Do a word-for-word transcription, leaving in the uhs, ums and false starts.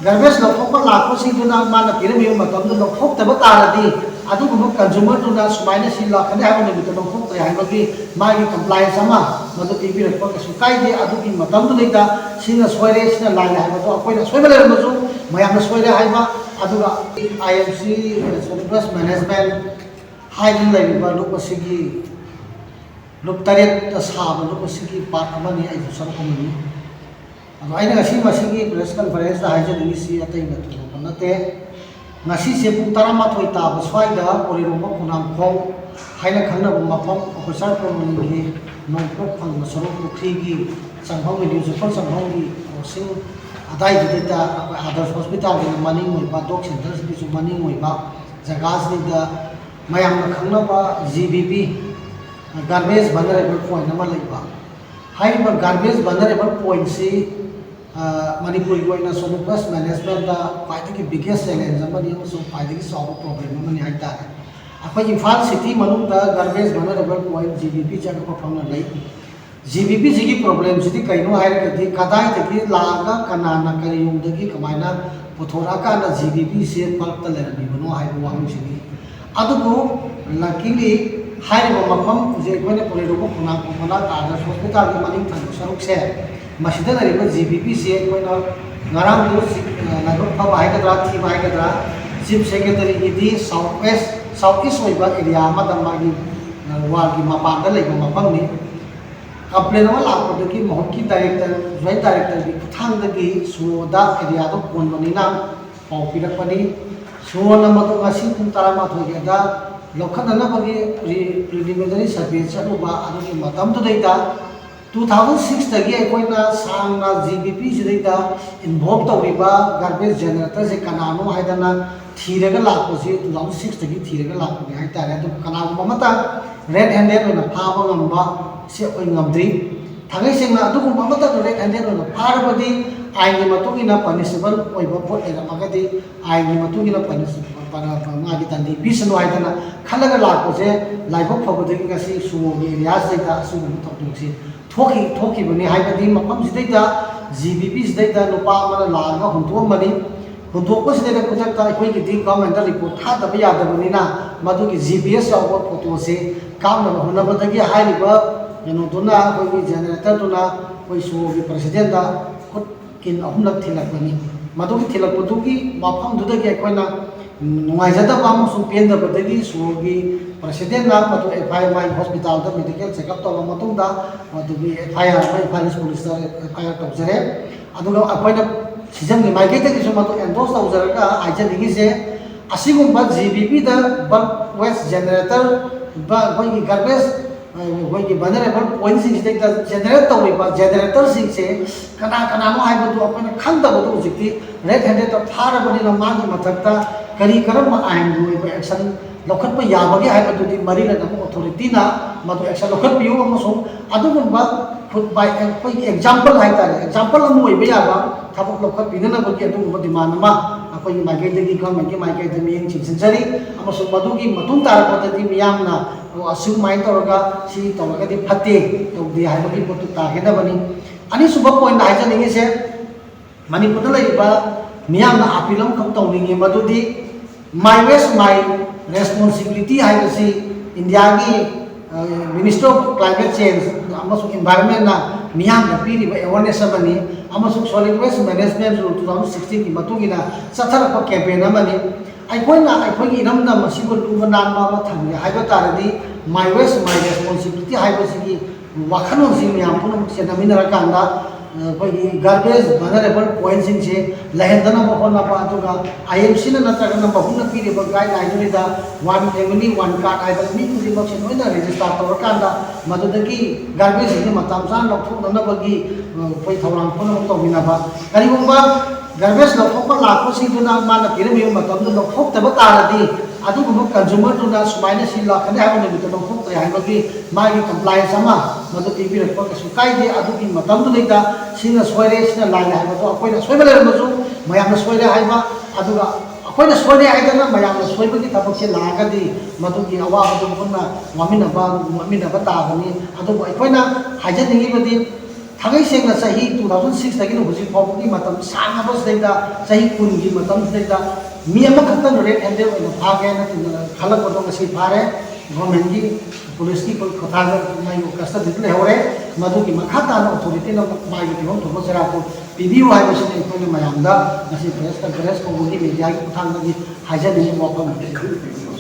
Garbage ꯂꯧꯊꯣꯛꯄ ꯂꯥꯛꯄꯁꯤꯡꯗꯨꯅ ꯃꯥꯅ ꯄꯤꯔꯝꯃꯤꯕ ꯃꯇꯝꯗꯨ ꯂꯧꯊꯣꯛꯇꯕ ꯇꯥꯔꯗꯤ, ꯑꯗꯨꯒꯨꯝꯕ consumerꯗꯨꯅ ꯁꯨꯃꯥꯏꯅ ꯁꯤ ꯂꯥꯛꯀꯅꯤ ꯍꯥꯏꯕ ꯅꯨꯃꯤꯠꯇ ꯂꯧꯊꯣꯛꯇ꯭ꯔꯦ ꯍꯥꯏꯕꯒꯤ ꯃꯥꯒꯤ compliance ꯑꯃ ꯃꯗꯨ ꯄꯤꯕꯤꯔꯛꯄ ꯀꯩꯁꯨ ꯀꯥꯏꯗꯦ꯫ ꯑꯗꯨꯒꯤ ꯃꯇꯝꯗꯨꯗꯩꯗ ꯁꯤꯅ ꯁꯣꯏꯔꯦ, ꯁꯤꯅ ꯂꯥꯜꯂꯦ ꯍꯥꯏꯕꯗꯣ ꯑꯩꯈꯣꯏꯅ ꯑꯁꯣꯏꯕ ꯂꯩꯔꯝꯃꯁꯨ ꯃꯌꯥꯝꯅ ꯁꯣꯏꯔꯦ ꯍꯥꯏꯕ, ꯑꯗꯨꯒ I M C Solid Waste Management ꯍꯥꯏꯗꯨꯅ ꯂꯩꯔꯤꯕ ꯂꯨꯞ ꯑꯁꯤꯒꯤ, ꯂꯨꯞ ꯇꯔꯦꯠꯇ ꯁꯥꯕ ꯂꯨꯞ ꯑꯁꯤꯒꯤ part ꯑꯃꯅꯤ, ꯑꯩꯁꯨ ꯁꯔꯨꯛ ꯑꯃꯅꯤ꯫ ꯑꯗꯣ ꯑꯩꯅ ꯉꯁꯤ ꯃꯁꯤꯒꯤ press conferenceꯇ ꯍꯥꯏꯖꯅꯤꯡꯉꯤꯁꯤ ꯑꯇꯩ ꯊꯣꯏꯗꯣꯛꯄ ꯅꯠꯇꯦ꯫ ꯉꯁꯤꯁꯦ ꯄꯨꯡ ꯇꯔꯥꯃꯥꯊꯣꯏ ꯇꯥꯕ ꯁ꯭ꯋꯥꯏꯗ ꯄꯣꯂꯦꯔꯣꯝꯕ ꯈꯣꯡꯅꯥꯡꯈꯣꯡ ꯍꯥꯏꯅ ꯈꯪꯅꯕ ꯃꯐꯝ ꯑꯣꯐꯤꯁꯥꯔ ꯀꯣꯂꯣꯅꯤꯒꯤ ꯅꯣꯡꯄꯣꯛ ꯊꯪꯕ ꯁꯔꯨꯛ ꯄꯨꯈ꯭ꯔꯤꯒꯤ ꯆꯪꯐꯝꯒꯤ, ꯅ꯭ꯌꯨ ꯖꯐꯔ ꯆꯪꯐꯝꯒꯤ crossing ꯑꯗꯥꯏꯗꯨꯗꯩꯗ ꯑꯩꯈꯣꯏ ꯑꯥꯗꯔꯁ ꯍꯣꯁꯄꯤꯇꯥꯜꯒꯤꯅ ꯃꯅꯤꯡ ꯑꯣꯏꯕ, ꯗꯣꯛ ꯁꯦꯟꯇꯔꯁꯤꯒꯤꯁꯨ ꯃꯅꯤꯡ ꯑꯣꯏꯕ ꯖꯒꯥꯁꯤꯗ ꯃꯌꯥꯝꯅ ꯈꯪꯅꯕ G B P, garbage vulnerable point ꯑꯃ ꯂꯩꯕ꯫ ꯍꯥꯏꯔꯤꯕ garbage vulnerable pointꯁꯤ, ꯑ, ꯃꯅꯤꯄꯨꯔꯒꯤ ꯑꯣꯏꯅ solid waste managementꯇ ꯈ꯭ꯋꯥꯏꯗꯒꯤ biggest challenge ꯑꯃꯅꯤ ꯑꯃꯁꯨꯡ ꯈ꯭ꯋꯥꯏꯗꯒꯤ ꯆꯥꯎꯕ problem ꯑꯃꯅꯤ ꯍꯥꯏꯇꯥꯔꯦ꯫ ꯑꯩꯈꯣꯏ ꯏꯝꯐꯥꯜ city ꯃꯅꯨꯡꯗ garbage vulnerable point G B P ꯆꯪꯉꯛꯄ ꯐꯪꯅ ꯂꯩ꯫ G B Pꯁꯤꯒꯤ problemꯁꯤꯗꯤ ꯀꯩꯅꯣ ꯍꯥꯏꯔꯒꯗꯤ, ꯀꯗꯥꯏꯗꯒꯤ ꯂꯥꯛꯑꯒ ꯀꯅꯥꯅ ꯀꯔꯤꯔꯣꯝꯗꯒꯤ ꯀꯃꯥꯏꯅ ꯄꯨꯊꯣꯔꯛꯑꯀꯥꯟꯗ G B Pꯁꯦ bulkꯇ ꯂꯩꯔꯝꯃꯤꯕꯅꯣ ꯍꯥꯏꯕ ꯋꯥꯍꯪꯁꯤꯅꯤ꯫ ꯑꯗꯨꯕꯨ luckily ꯍꯥꯏꯔꯤꯕ ꯃꯐꯝ ꯍꯧꯖꯤꯛ ꯑꯩꯈꯣꯏꯅ ꯄꯣꯂꯦꯔꯣꯝꯕ ꯈꯣꯡꯅꯥꯡꯈꯣꯡ ꯃꯅꯥꯛ ꯑꯥꯗꯔꯁ ꯍꯣꯁꯄꯤꯇꯥꯜꯒꯤ ꯃꯅꯤꯡ ꯊꯪꯕ ꯁꯔꯨꯛꯁꯦ, ꯃꯁꯤꯗ ꯂꯩꯔꯤꯕ G B Pꯁꯦ ꯑꯩꯈꯣꯏꯅ ꯉꯔꯥꯡꯗꯨ ꯆꯤ-, ꯑ, ꯂꯥꯏꯕꯛ ꯐꯕ ꯍꯥꯏꯒꯗ꯭ꯔꯥ, ꯊꯤꯕ ꯍꯥꯏꯒꯗ꯭ꯔꯥ, Chief Secretaryꯒꯤꯗꯤ South West, South East ꯑꯣꯏꯕ area ꯑꯃꯗ ꯃꯥꯒꯤ, ꯑ, wallꯒꯤ ꯃꯄꯥꯟꯗ ꯂꯩꯕ ꯃꯐꯝꯅꯤ꯫ Complain ꯑꯃ ꯂꯥꯛꯄꯗꯒꯤ ꯃꯍꯨꯠꯀꯤ director, joint directorꯒꯤ ꯈꯨꯠꯊꯥꯡꯗꯒꯤ SOOꯗ areaꯗꯣ ꯀꯣꯟꯕꯅꯤꯅ ꯄꯥꯎ ꯄꯤꯔꯛꯄꯅꯤ꯫ SOꯅ ꯃꯗꯨ ꯉꯁꯤ ꯄꯨꯡ ꯇꯔꯥꯃꯥꯊꯣꯏꯒꯤ ꯑꯗꯨꯋꯥꯏꯗ ꯂꯧꯈꯠꯅꯅꯕꯒꯤ pre-, preliminary survey ꯆꯠꯂꯨꯕ ꯑꯗꯨꯒꯤ ꯃꯇꯝꯗꯨꯗꯩꯗ two thousand sixꯇꯒꯤ ꯑꯩꯈꯣꯏꯅ ꯁꯥꯡꯅ G B Pꯁꯤꯗꯩꯗ involve ꯇꯧꯔꯤꯕ garbage generatorꯁꯦ ꯀꯅꯥꯅꯣ ꯍꯥꯏꯗꯅ ꯊꯤꯔꯒ ꯂꯥꯛꯄꯁꯤ two thousand sixꯇꯒꯤ ꯊꯤꯔꯒ ꯂꯥꯛꯄꯅꯤ ꯍꯥꯏꯇꯥꯔꯦ꯫ ꯑꯗꯨꯕꯨ ꯀꯅꯥꯒꯨꯝꯕ ꯑꯃꯇ red handed ꯑꯣꯏꯅ ꯐꯥꯕ ꯉꯝꯕ ꯁꯤ ꯑꯩꯈꯣꯏ ꯉꯝꯗ꯭ꯔꯤ꯫ ꯊꯥꯡꯉꯩ ꯁꯦꯡꯅ ꯑꯗꯨꯒꯨꯝꯕ ꯑꯃꯇ red handed ꯑꯣꯏꯅ ꯐꯥꯔꯕꯗꯤ ꯑꯥꯏꯟꯒꯤ ꯃꯇꯨꯡ ꯏꯟꯅ punishable ꯑꯣꯏꯕ ꯄꯣꯠ ꯂꯩꯔꯝꯃꯒꯗꯤ ꯑꯥꯏꯟꯒꯤ ꯃꯇꯨꯡ ꯏꯟꯅ punishable ꯃꯥꯒꯤ ꯇꯟꯗꯤ ꯄꯤꯁꯅꯨ ꯍꯥꯏꯗꯅ ꯈꯜꯂꯒ ꯂꯥꯛꯄꯁꯦ ꯂꯥꯏꯕꯛ ꯐꯕꯗꯒꯤ ꯉꯁꯤ ꯁꯨꯃꯣꯒꯤ ꯑꯦꯔꯤꯌꯥꯁꯤꯗꯩꯗ ꯑꯁꯤꯒꯨꯝꯕ ꯊꯧꯗꯣꯛꯁꯤ ꯊꯣꯛꯈꯤ ꯊꯣꯛꯈꯤꯕꯅꯤ꯫ ꯍꯥꯏꯕꯗꯤ ꯃꯐꯝꯁꯤꯗꯩꯗ ꯖꯤ ꯕꯤ ꯄꯤꯁꯤꯗꯩꯗ ꯅꯨꯄꯥ ꯑꯃꯅ ꯂꯥꯛꯑꯒ ꯍꯨꯟꯗꯣꯛꯑꯝꯕꯅꯤ꯫ ꯍꯨꯟꯗꯣꯛꯄꯁꯤꯗꯩꯗ ꯈꯨꯗꯛꯇ ꯑꯩꯈꯣꯏꯒꯤꯗꯤ ꯒꯚꯔꯟꯃꯦꯟꯠꯇ ꯔꯤꯄꯣꯔꯠ ꯊꯥꯗꯕ ꯌꯥꯗꯕꯅꯤꯅ ꯃꯗꯨꯒꯤ ꯖꯤ ꯄꯤ ꯑꯦꯁ ꯌꯥꯎꯕ ꯐꯣꯇꯣꯁꯦ ꯀꯥꯞꯅꯕ ꯍꯣꯠꯅꯕꯗꯒꯤ ꯍꯥꯏꯔꯤꯕ ꯀꯩꯅꯣꯗꯨꯅ, ꯑꯩꯈꯣꯏꯒꯤ ꯖꯦꯅꯦꯔꯦꯇꯔꯗꯨꯅ ꯑꯩꯈꯣꯏ ꯁꯨꯃꯣꯒꯤ ꯄ꯭ꯔꯁꯤꯗꯦꯟꯠꯇ ꯈꯨꯠ ꯀꯤꯟ ꯑꯍꯨꯝꯂꯛ ꯊꯤꯜꯂꯛꯄꯅꯤ꯫ ꯃꯗꯨꯒꯤ ꯊꯤꯜꯂꯛꯄꯗꯨꯒꯤ ꯃꯐꯝꯗꯨꯗꯒꯤ ꯑꯩꯈꯣꯏꯅ ꯅꯨꯡꯉꯥꯏꯖꯗꯕ ꯑꯃꯁꯨꯡ ꯄꯦꯟꯗꯕꯗꯒꯤ ꯁꯨꯃꯣꯒꯤ ꯄ꯭ꯔꯁꯤꯗꯦꯟꯠꯅ ꯃꯗꯨ ꯑꯦꯐ ꯑꯥꯏ ꯑꯥꯔ ꯃꯥꯒꯤ ꯍꯣꯁꯄꯤꯇꯥꯜꯗ ꯃꯦꯗꯤꯀꯦꯜ ꯆꯦꯛꯑꯞ ꯇꯧꯔꯕ ꯃꯇꯨꯡꯗ ꯃꯗꯨꯒꯤ ꯑꯦꯐ ꯑꯥꯏ ꯑꯥꯔ ꯑꯃ ꯏꯝꯐꯥꯜ ꯏꯁ ꯄꯨꯂꯤꯁꯇ ꯑꯦꯐ ꯑꯥꯏ ꯑꯥꯔ ꯇꯧꯖꯔꯦ꯫ ꯑꯗꯨꯒ ꯑꯩꯈꯣꯏꯅ ꯁꯤꯖꯟꯒꯤ ꯃꯥꯏꯀꯩꯗꯒꯤꯁꯨ ꯃꯗꯨ ꯑꯦꯟꯗꯣꯔꯁ ꯇꯧꯖꯔꯒ ꯍꯥꯏꯖꯅꯤꯡꯉꯤꯁꯦ, ꯑꯁꯤꯒꯨꯝꯕ ꯖꯤ ꯕꯤ ꯄꯤꯗ ꯕꯜꯛ ꯋꯦꯁ ꯖꯦꯅꯦꯔꯦꯇꯔ, ꯑꯩꯈꯣꯏꯒꯤ ꯒꯥꯔꯕꯦꯖ, ꯑꯩꯈꯣꯏꯒꯤ ꯚꯜꯅꯔꯦꯕꯜ ꯄꯣꯏꯟꯠꯁꯤꯡꯁꯤꯗꯩꯗ ꯖꯦꯅꯦꯔꯦꯠ ꯇꯧꯔꯤꯕ ꯖꯦꯅꯦꯔꯦꯇꯔꯁꯤꯡꯁꯦ ꯀꯅꯥ ꯀꯅꯥꯅꯣ ꯍꯥꯏꯕꯗꯨ ꯑꯩꯈꯣꯏꯅ ꯈꯪꯗꯕꯗꯨ ꯍꯧꯖꯤꯛꯇꯤ ꯔꯦꯗ ꯍꯦꯟꯗꯦꯗꯇ ꯐꯥꯔꯕꯅꯤꯅ ꯃꯥꯒꯤ ꯃꯊꯛꯇ ꯀꯔꯤ ꯀꯔꯝꯕ ꯑꯥꯏꯟꯒꯤ ꯑꯣꯏꯕ ꯑꯦꯛꯁꯟ ꯂꯧꯈꯠꯄ ꯌꯥꯕꯒꯦ ꯍꯥꯏꯕꯗꯨꯗꯤ ꯃꯔꯤ ꯂꯩꯅꯕ ꯑꯣꯊꯣꯔꯤꯇꯤꯅ ꯃꯗꯨ ꯑꯦꯛꯁꯟ ꯂꯧꯈꯠꯄꯤꯌꯨ, ꯑꯃꯁꯨꯡ ꯑꯗꯨꯒꯨꯝꯕ ꯈꯨꯠ ꯕꯥꯏ ꯑꯩꯈꯣꯏꯒꯤ ꯑꯦꯛꯖꯥꯝꯄꯜ ꯍꯥꯏꯇꯥꯔꯦ, ꯑꯦꯛꯖꯥꯝꯄꯜ ꯑꯃ ꯑꯣꯏꯕ ꯌꯥꯕ ꯊꯕꯛ ꯂꯧꯈꯠꯄꯤꯅꯅꯕꯒꯤ ꯑꯗꯨꯒꯨꯝꯕ ꯗꯤꯃꯥꯟ ꯑꯃ ꯑꯩꯈꯣꯏꯒꯤ ꯃꯥꯏꯀꯩꯗꯒꯤ ꯒꯚꯔꯟꯃꯦꯟꯠꯀꯤ ꯃꯥꯏꯀꯩꯗ ꯃꯤꯠꯌꯦꯡ ꯆꯤꯡꯁꯤꯟꯖꯔꯤ꯫ ꯑꯃꯁꯨꯡ ꯃꯗꯨꯒꯤ ꯃꯇꯨꯡ ꯇꯥꯔꯛꯄꯗꯗꯤ ꯃꯤꯌꯥꯝꯅ ꯑꯁꯨꯃꯥꯏꯅ ꯇꯧꯔꯒ ꯁꯤ ꯇꯧꯔꯒꯗꯤ ꯐꯠꯇꯦ, ꯇꯧꯗꯦ ꯍꯥꯏꯕꯒꯤ ꯄꯣꯠꯇꯨ ꯇꯥꯒꯗꯕꯅꯤ꯫ ꯑꯅꯤꯁꯨꯕ ꯄꯣꯏꯟꯠ ꯍꯥꯏꯖꯅꯤꯡꯉꯤꯁꯦ, ꯃꯅꯤꯄꯨꯔꯗ ꯂꯩꯔꯤꯕ ꯃꯤꯌꯥꯝꯅ ꯑꯄꯤꯜ ꯑꯃꯈꯛ ꯇꯧꯅꯤꯡꯉꯤ, ꯃꯗꯨꯗꯤ My Waste My Responsibility ꯍꯥꯏꯕꯁꯤ ꯏꯟꯗꯤꯌꯥꯒꯤ, ꯑ, Ministry of Climate Change ꯑꯃꯁꯨꯡ Environment ꯅ ꯃꯤꯌꯥꯝꯗ ꯄꯤꯔꯤꯕ ꯑꯦꯋꯥꯔꯅꯦꯁ ꯑꯃꯅꯤ, ꯑꯃꯁꯨꯡ Solid Waste Management Rule two thousand sixteen ꯒꯤ ꯃꯇꯨꯡ ꯏꯟꯅ ꯆꯠꯊꯔꯛꯄ ꯀꯦꯝꯄꯦꯟ ꯑꯃꯅꯤ꯫ ꯑꯩꯈꯣꯏꯅ ꯑꯩꯈꯣꯏꯒꯤ ꯏꯔꯝꯗꯝ ꯑꯁꯤꯕꯨ ꯂꯨꯕ ꯅꯥꯟꯕ ꯑꯃ ꯊꯝꯒꯦ ꯍꯥꯏꯕ ꯇꯥꯔꯗꯤ, My Waste My Responsibility ꯍꯥꯏꯕꯁꯤꯒꯤ ꯋꯥꯈꯜꯂꯣꯟꯁꯤ ꯃꯌꯥꯝ ꯄꯨꯝꯅꯃꯛ ꯆꯦꯟꯅꯃꯤꯟꯅꯔꯀꯥꯟꯗ, ꯑ, ꯑꯩꯈꯣꯏꯒꯤ ꯒꯥꯔꯕꯦꯖ ꯚꯜꯅꯔꯦꯕꯜ ꯄꯣꯏꯟꯠꯁꯤꯡꯁꯦ ꯂꯩꯍꯟꯗꯅꯕ ꯍꯣꯠꯅꯕ, ꯑꯗꯨꯒ ꯑꯥꯏ ꯑꯦꯝ ꯁꯤꯅ ꯅꯠꯇ꯭ꯔꯒꯅ ꯃꯍꯨꯠꯅ ꯄꯤꯔꯤꯕ ꯒꯥꯏꯗꯂꯥꯏꯟꯗꯨꯗ One Family One Card ꯍꯥꯏꯕ ꯃꯤ ꯈꯨꯗꯤꯡꯃꯛꯁꯦ ꯂꯣꯏꯅ ꯔꯦꯖꯤꯁꯇꯥꯔ ꯇꯧꯔꯀꯥꯟꯗ ꯃꯗꯨꯗꯒꯤ ꯒꯥꯔꯕꯦꯖꯁꯤꯡꯁꯦ ꯃꯇꯝ ꯆꯥꯅ ꯂꯧꯊꯣꯛꯅꯅꯕꯒꯤ, ꯑ, ꯑꯩꯈꯣꯏ ꯊꯧꯔꯥꯡ ꯄꯨꯝꯅꯃꯛ ꯇꯧꯃꯤꯟꯅꯕ꯫ ꯀꯔꯤꯒꯨꯝꯕ ꯒꯥꯔꯕꯦꯖ ꯂꯧꯊꯣꯛꯄ ꯂꯥꯛꯄꯁꯤꯡꯗꯨꯅ ꯃꯥꯅ ꯄꯤꯔꯝꯃꯤꯕ ꯃꯇꯝꯗꯨ ꯂꯧꯊꯣꯛꯇꯕ ꯇꯥꯔꯗꯤ, ꯑꯗꯨꯒꯨꯝꯕ ꯀꯟꯖꯨꯃꯔꯗꯨꯅ ꯁꯨꯃꯥꯏꯅ ꯁꯤ ꯂꯥꯛꯀꯅꯤ ꯍꯥꯏꯕ ꯅꯨꯃꯤꯠꯇ ꯂꯧꯊꯣꯛꯇ꯭ꯔꯦ ꯍꯥꯏꯕꯒꯤ ꯃꯥꯒꯤ ꯀꯝꯄ꯭ꯂꯥꯏꯟꯁ ꯑꯃ ꯃꯗꯨ ꯄꯤꯕꯤꯔꯛꯄ ꯀꯩꯁꯨ ꯀꯥꯏꯗꯦ꯫ ꯑꯗꯨꯒꯤ ꯃꯇꯝꯗꯨꯗꯩꯗ ꯁꯤꯅ ꯁꯣꯏꯔꯦ, ꯁꯤꯅ ꯂꯥꯜꯂꯦ ꯍꯥꯏꯕꯗꯣ ꯑꯩꯈꯣꯏꯅ ꯁꯣꯏꯕ ꯂꯩꯔꯝꯃꯁꯨ ꯃꯌꯥꯝꯅ ꯁꯣꯏꯔꯦ ꯍꯥꯏꯕ, ꯑꯗꯨꯒ ꯑꯩꯈꯣꯏꯅ ꯁꯣꯏꯔꯦ ꯍꯥꯏꯗꯅ ꯃꯌꯥꯝꯅ ꯁꯣꯏꯕꯒꯤ ꯊꯕꯛꯁꯦ ꯂꯥꯛꯑꯒꯗꯤ ꯃꯗꯨꯒꯤ ꯑꯋꯥꯕꯗꯨ ꯄꯨꯟꯅ ꯋꯥꯃꯤꯟꯅꯕ, ꯋꯥꯃꯤꯟꯅꯕ ꯇꯥꯕꯅꯤ꯫ ꯑꯗꯨꯕꯨ ꯑꯩꯈꯣꯏꯅ ꯍꯥꯏꯖꯅꯤꯡꯉꯤꯕꯗꯤ, ꯊꯥꯡꯒꯩ ꯁꯦꯡꯅ ꯆꯍꯤ two thousand six ꯇꯒꯤꯅ ꯍꯧꯖꯤꯛ ꯐꯥꯎꯕꯒꯤ ꯃꯇꯝ ꯁꯥꯡꯉꯕꯁꯤꯗꯩꯗ, ꯆꯍꯤ ꯀꯨꯟꯒꯤ ꯃꯇꯝꯁꯤꯗꯩꯗ ꯃꯤ ꯑꯃꯈꯛꯇꯪ red handed ꯑꯣꯏꯅ ꯐꯥꯒꯦꯅ ꯈꯜꯂꯛꯄꯗꯣ ꯉꯁꯤ ꯐꯥꯔꯦ꯫ Government ꯀꯤ police ꯀꯤ ꯈꯨꯠꯊꯥꯡꯗ ꯃꯥꯒꯤ custody ꯗ ꯂꯩꯍꯧꯔꯦ꯫ ꯃꯗꯨꯒꯤ ꯃꯈꯥ ꯇꯥꯅ authority ꯅ ꯃꯥꯒꯤ ꯐꯤꯕꯝ ꯊꯣꯛꯄ ꯆꯩꯔꯥꯛꯇꯨ ꯄꯤꯕꯤꯌꯨ ꯍꯥꯏꯕꯁꯤꯅꯤ ꯑꯩꯈꯣꯏꯅ ꯃꯌꯥꯝꯗ ꯉꯁꯤ press conference ꯀꯧꯕꯒꯤ, media ꯒꯤ ꯈꯨꯠꯊꯥꯡꯗꯒꯤ ꯍꯥꯏꯖꯅꯤꯡꯉꯤꯕ ꯋꯥꯐꯝ ꯑꯗꯨ꯫